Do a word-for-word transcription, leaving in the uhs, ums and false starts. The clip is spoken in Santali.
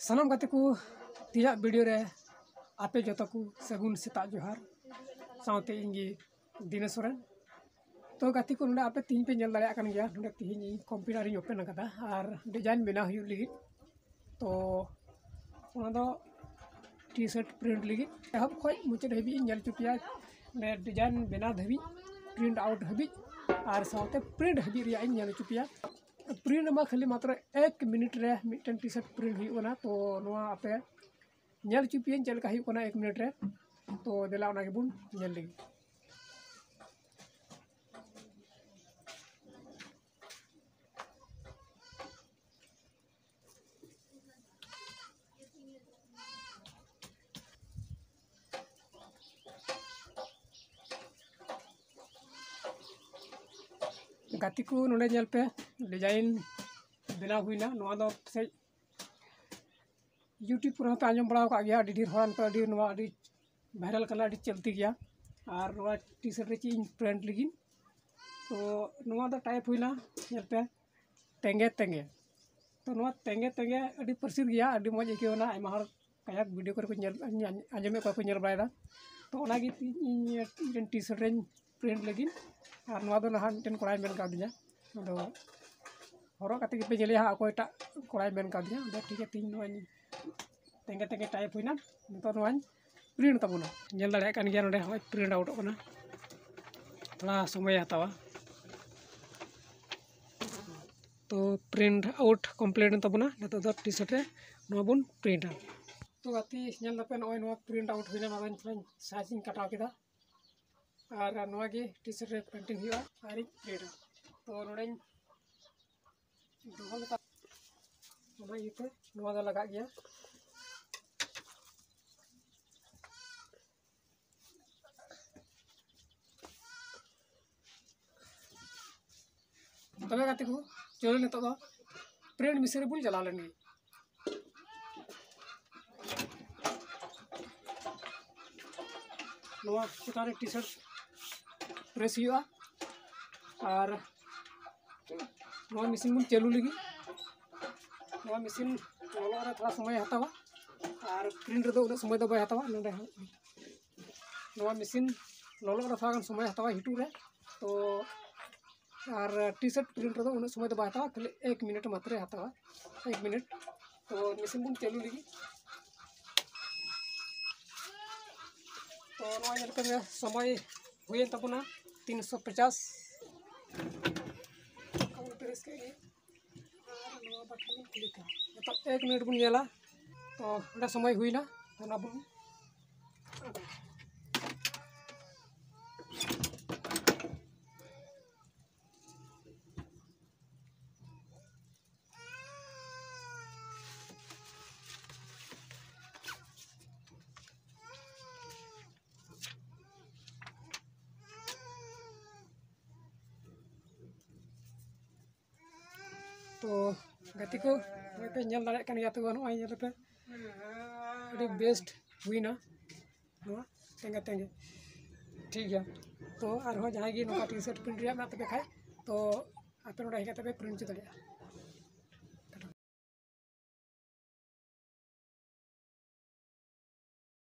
ᱥᱟᱱᱟᱢ ᱜᱟᱛᱮ ᱠᱚ, ᱛᱮᱦᱮᱧᱟᱜ ᱵᱷᱤᱰᱤᱭᱳ ᱨᱮ ᱟᱯᱮ ᱡᱚᱛᱚ ᱠᱚ ᱥᱟᱹᱜᱩᱱ ᱥᱮᱛᱟᱜ ᱡᱚᱦᱟᱨ, ᱥᱟᱶᱛᱮ ᱤᱧ ᱜᱮ ᱫᱤᱱᱮᱥ ᱥᱚᱨᱮᱱ᱾ ᱛᱚ ᱜᱟᱛᱮ ᱠᱚ, ᱱᱚᱰᱮ ᱟᱯᱮ ᱛᱮᱦᱮᱧ ᱯᱮ ᱧᱮᱞ ᱫᱟᱲᱮᱭᱟᱜ ᱠᱟᱱ ᱜᱮᱭᱟ, ᱱᱚᱰᱮ ᱛᱮᱦᱮᱧ ᱤᱧ ᱠᱚᱢᱯᱤᱭᱩᱴᱟᱨ ᱤᱧ ᱳᱯᱮᱱ ᱟᱠᱟᱫᱟ ᱟᱨ ᱰᱤᱡᱟᱭᱤᱱ ᱵᱮᱱᱟᱣ ᱦᱩᱭᱩᱜ ᱞᱟᱹᱜᱤᱫ᱾ ᱛᱚ ᱚᱱᱟ ᱫᱚ ᱴᱤ ᱥᱟᱨᱴ ᱯᱨᱤᱱᱴ ᱞᱟᱹᱜᱤᱫ ᱮᱦᱚᱵ ᱠᱷᱚᱱ ᱢᱩᱪᱟᱹᱫ ᱦᱟᱹᱵᱤᱡ ᱤᱧ ᱧᱮᱞ ᱦᱚᱪᱚ ᱯᱮᱭᱟ, ᱰᱤᱡᱟᱭᱤᱱ ᱵᱮᱱᱟᱣ ᱫᱷᱟᱹᱵᱤᱡ, ᱯᱨᱤᱱᱴ ᱟᱣᱩᱴ ᱦᱟᱹᱵᱤᱡ ᱟᱨ ᱥᱟᱶᱛᱮ ᱯᱨᱤᱱᱴ ᱦᱟᱹᱵᱤᱡ ᱨᱮᱭᱟᱜ ᱤᱧ ᱧᱮᱞ ᱦᱚᱪᱚ ᱯᱮᱭᱟ᱾ ᱯᱨᱤᱱᱴ ᱢᱟ ᱠᱷᱟᱹᱞᱤ ᱢᱟᱛᱨᱚ ᱮᱠ ᱢᱤᱱᱤᱴ ᱨᱮ ᱢᱤᱫᱴᱮᱱ ᱴᱤ ᱥᱟᱨᱴ ᱯᱨᱤᱱᱴ ᱦᱩᱭᱩᱜ ᱠᱟᱱᱟ᱾ ᱛᱚ ᱱᱚᱣᱟ ᱟᱯᱮ ᱧᱮᱞ ᱦᱚᱪᱚ ᱯᱮᱭᱟᱹᱧ ᱪᱮᱫ ᱞᱮᱠᱟ ᱦᱩᱭᱩᱜ ᱠᱟᱱᱟ ᱮᱠ ᱢᱤᱱᱤᱴ ᱨᱮ᱾ ᱛᱚ ᱫᱮᱞᱟ ᱚᱱᱟ ᱜᱮᱵᱚᱱ ᱧᱮᱞ ᱞᱮᱜᱮ᱾ ᱜᱟᱛᱮ ᱠᱚ, ᱱᱚᱰᱮ ᱧᱮᱞ ᱯᱮ, ᱰᱤᱡᱟᱭᱤᱱ ᱵᱮᱱᱟᱣ ᱦᱩᱭᱱᱟ᱾ ᱱᱚᱣᱟ ᱫᱚ ᱯᱟᱥᱮᱡ YouTube ᱠᱚᱨᱮ ᱦᱚᱸᱯᱮ ᱟᱸᱡᱚᱢ ᱵᱟᱲᱟ ᱟᱠᱟᱫ ᱜᱮᱭᱟ, ᱟᱹᱰᱤ ᱰᱷᱮᱨ ᱦᱚᱲ ᱱᱤᱛᱚᱜ ᱟᱹᱰᱤ, ᱱᱚᱣᱟ ᱟᱹᱰᱤ ᱵᱷᱟᱭᱨᱟᱞ ᱠᱟᱱᱟ, ᱟᱹᱰᱤ ᱪᱚᱞᱛᱤ ᱜᱮᱭᱟ᱾ ᱟᱨ ᱱᱚᱣᱟ ᱴᱤ ᱥᱟᱨᱴ ᱨᱮ ᱪᱮᱫ ᱤᱧ ᱯᱨᱤᱱᱴ ᱞᱟᱹᱜᱤᱫ, ᱛᱚ ᱱᱚᱣᱟ ᱫᱚ ᱴᱟᱭᱤᱯ ᱦᱩᱭᱱᱟ, ᱧᱮᱞ ᱯᱮ, ᱛᱮᱸᱜᱮ ᱛᱮᱸᱜᱮ᱾ ᱛᱚ ᱱᱚᱣᱟ ᱛᱮᱸᱜᱮ ᱛᱮᱸᱜᱮ ᱟᱹᱰᱤ ᱯᱟᱹᱨᱥᱤ ᱜᱮᱭᱟ, ᱟᱹᱰᱤ ᱢᱚᱡᱽ ᱟᱹᱭᱠᱟᱹᱣ ᱮᱱᱟ᱾ ᱟᱭᱢᱟ ᱦᱚᱲ ᱠᱟᱡᱟᱠ ᱵᱷᱤᱰᱤᱭᱳ ᱠᱚᱨᱮ ᱠᱚ ᱧᱮᱞ, ᱟᱸᱡᱚᱢᱮᱫ ᱠᱚᱣᱟ ᱠᱚ, ᱧᱮᱞ ᱵᱟᱲᱟᱭᱮᱫᱟ᱾ ᱛᱚ ᱚᱱᱟᱜᱮ ᱤᱧ ᱢᱤᱫᱴᱮᱱ ᱴᱤ ᱥᱟᱨᱴ ᱨᱮᱧ ᱯᱨᱤᱱᱴ ᱞᱟᱹᱜᱤᱫ᱾ ᱟᱨ ᱱᱚᱣᱟ ᱫᱚ ᱱᱟᱦᱟᱜ ᱢᱤᱫᱴᱮᱱ ᱠᱚᱲᱟᱭ ᱢᱮᱱ ᱠᱟᱣᱫᱤᱧᱟ, ᱟᱫᱚ ᱦᱚᱨᱚᱜ ᱠᱟᱛᱮ ᱜᱮᱯᱮ ᱧᱮᱞᱮᱭᱟ ᱦᱟᱸᱜ ᱚᱠᱚᱭᱴᱟᱜ ᱠᱚᱲᱟᱭ ᱢᱮᱱ ᱠᱟᱣᱫᱤᱧᱟ᱾ ᱟᱫᱚ ᱴᱷᱤᱠ ᱜᱮᱭᱟ, ᱛᱮᱦᱮᱧ ᱱᱚᱣᱟᱧ ᱛᱮᱸᱜᱮ ᱛᱮᱸᱜᱮ ᱴᱟᱭᱤᱯ ᱦᱩᱭᱱᱟ᱾ ᱱᱤᱛᱚᱜ ᱱᱚᱣᱟᱧ ᱯᱨᱤᱱᱴ ᱛᱟᱵᱚᱱᱟ᱾ ᱧᱮᱞ ᱫᱟᱲᱮᱭᱟᱜ ᱠᱟᱱ ᱜᱮᱭᱟ, ᱱᱚᱰᱮ ᱦᱚᱸᱜᱼᱚᱭ ᱯᱨᱤᱱᱴ ᱟᱣᱩᱴᱚᱜ ᱠᱟᱱᱟ, ᱛᱷᱚᱲᱟ ᱥᱚᱢᱚᱭᱮ ᱦᱟᱛᱟᱣᱟ᱾ ᱛᱚ ᱯᱨᱤᱱᱴ ᱟᱣᱩᱴ ᱠᱚᱢᱯᱞᱤᱴ ᱮᱱ ᱛᱟᱵᱚᱱᱟ᱾ ᱱᱤᱛᱚᱜ ᱫᱚ ᱴᱤ ᱥᱟᱨᱴ ᱨᱮ ᱱᱚᱣᱟ ᱵᱚᱱ ᱯᱨᱤᱱᱴᱟ᱾ ᱛᱚ ᱜᱟᱛᱮ, ᱧᱮᱞ ᱫᱟᱯᱮ, ᱱᱚᱜᱼᱚᱭ ᱱᱚᱣᱟ ᱯᱨᱤᱱᱴ ᱟᱣᱩᱴ ᱦᱩᱭᱱᱟ᱾ ᱱᱚᱣᱟ ᱫᱚᱧ ᱛᱷᱚᱲᱟᱧ ᱥᱟᱭᱤᱡᱽ ᱤᱧ ᱠᱟᱴᱟᱣ ᱠᱮᱫᱟ᱾ ᱟᱨ ᱱᱚᱣᱟ ᱜᱮ ᱴᱤ ᱥᱟᱨᱴ ᱨᱮ ᱯᱮᱱᱴᱤᱝ ᱦᱩᱭᱩᱜᱼᱟ ᱟᱨᱤᱧ ᱯᱨᱤᱱᱴᱟ᱾ ᱛᱚ ᱱᱚᱰᱮᱧ ᱫᱚᱦᱚ ᱞᱮᱠᱟ, ᱚᱱᱟ ᱤᱭᱟᱹᱛᱮ ᱱᱚᱣᱟ ᱫᱚ ᱞᱟᱜᱟᱜ ᱜᱮᱭᱟ᱾ ᱛᱚᱵᱮ ᱜᱟᱛᱮ ᱠᱚ, ᱪᱚᱞᱚ ᱱᱤᱛᱚᱜ ᱫᱚ ᱯᱨᱤᱱᱴ ᱢᱮᱥᱤᱱ ᱨᱮᱵᱚᱱ ᱪᱟᱞᱟᱣ ᱞᱮᱱ ᱜᱮ᱾ ᱱᱚᱣᱟ ᱪᱮᱛᱟᱱ ᱨᱮ ᱴᱤ ᱥᱟᱨᱴ ᱯᱨᱮᱥ ᱦᱩᱭᱩᱜᱼᱟ᱾ ᱟᱨ ᱱᱚᱣᱟ ᱢᱮᱥᱤᱱ ᱵᱚᱱ ᱪᱟᱹᱞᱩ ᱞᱟᱹᱜᱤᱫ, ᱱᱚᱣᱟ ᱢᱮᱥᱤᱱ ᱞᱚᱞᱚᱜ ᱨᱮ ᱛᱷᱚᱲᱟ ᱥᱚᱢᱚᱭ ᱦᱟᱛᱟᱣᱟ, ᱟᱨ ᱯᱨᱤᱱᱴ ᱨᱮᱫᱚ ᱩᱱᱟᱹᱜ ᱥᱚᱢᱚᱭ ᱫᱚ ᱵᱟᱭ ᱦᱟᱛᱟᱣᱟ᱾ ᱱᱚᱰᱮ ᱦᱚᱸ ᱱᱚᱣᱟ ᱢᱮᱥᱤᱱ ᱞᱚᱞᱚᱜ ᱨᱮ ᱛᱷᱚᱲᱟ ᱜᱟᱱ ᱥᱚᱢᱚᱭ ᱦᱟᱛᱟᱣᱟ ᱦᱤᱴᱩᱜ ᱨᱮ, ᱛᱚ ᱟᱨ ᱴᱤ ᱥᱟᱨᱴ ᱯᱨᱤᱱᱴ ᱨᱮᱫᱚ ᱩᱱᱟᱹᱜ ᱥᱚᱢᱚᱭ ᱫᱚ ᱵᱟᱭ ᱦᱟᱛᱟᱣᱟ, ᱠᱷᱟᱹᱞᱤ ᱮᱠ ᱢᱤᱱᱤᱴ ᱢᱟᱛᱨᱮ ᱦᱟᱛᱟᱣᱟ, ᱮᱠ ᱢᱤᱱᱤᱴ᱾ ᱛᱚ ᱢᱮᱥᱤᱱ ᱵᱚᱱ ᱪᱟᱹᱞᱩ ᱞᱮᱜᱮ᱾ ᱛᱚ ᱱᱚᱣᱟ ᱧᱮᱞ ᱯᱮ, ᱥᱚᱢᱚᱭ ᱦᱩᱭᱮᱱ ᱛᱟᱵᱚᱱᱟ ᱛᱤᱱᱥᱚ ᱯᱚᱪᱟᱥ᱾ ᱟᱨ ᱱᱚᱣᱟ ᱵᱟᱴᱚᱱ ᱵᱚᱱ ᱠᱞᱤᱠᱟ᱾ ᱱᱤᱛᱚᱜ ᱮᱠ ᱢᱤᱱᱤᱴ ᱵᱚᱱ ᱧᱮᱞᱟ᱾ ᱛᱚ ᱚᱸᱰᱮ ᱥᱚᱢᱚᱭ ᱦᱩᱭᱱᱟ, ᱛᱚ ᱚᱱᱟ ᱵᱚᱱ ᱛᱚ ᱜᱟᱛᱮ ᱠᱚ, ᱱᱚᱜᱼᱚᱭ ᱯᱮ ᱧᱮᱞ ᱫᱟᱲᱮᱭᱟᱜ ᱠᱟᱱ ᱜᱮᱭᱟ, ᱛᱚ ᱱᱚᱜᱼᱚᱭ ᱧᱮᱞ ᱯᱮ, ᱟᱹᱰᱤ ᱵᱮᱥᱴ ᱦᱩᱭᱱᱟ ᱱᱚᱣᱟ ᱛᱮᱸᱜᱮ ᱛᱮᱸᱜᱮ᱾ ᱴᱷᱤᱠ ᱜᱮᱭᱟ, ᱛᱚ ᱟᱨᱦᱚᱸ ᱡᱟᱦᱟᱸᱭ ᱜᱮ ᱱᱚᱝᱠᱟ ᱴᱤ ᱥᱟᱨᱴ ᱯᱨᱤᱱᱴ ᱨᱮᱭᱟᱜ ᱢᱮᱱᱟᱜ ᱛᱟᱯᱮ ᱠᱷᱟᱡ, ᱛᱚ ᱟᱯᱮ ᱱᱚᱰᱮ ᱦᱮᱡ ᱠᱟᱛᱮ ᱯᱮ ᱯᱨᱤᱱᱴ ᱦᱚᱪᱚ ᱫᱟᱲᱮᱭᱟᱜᱼᱟ᱾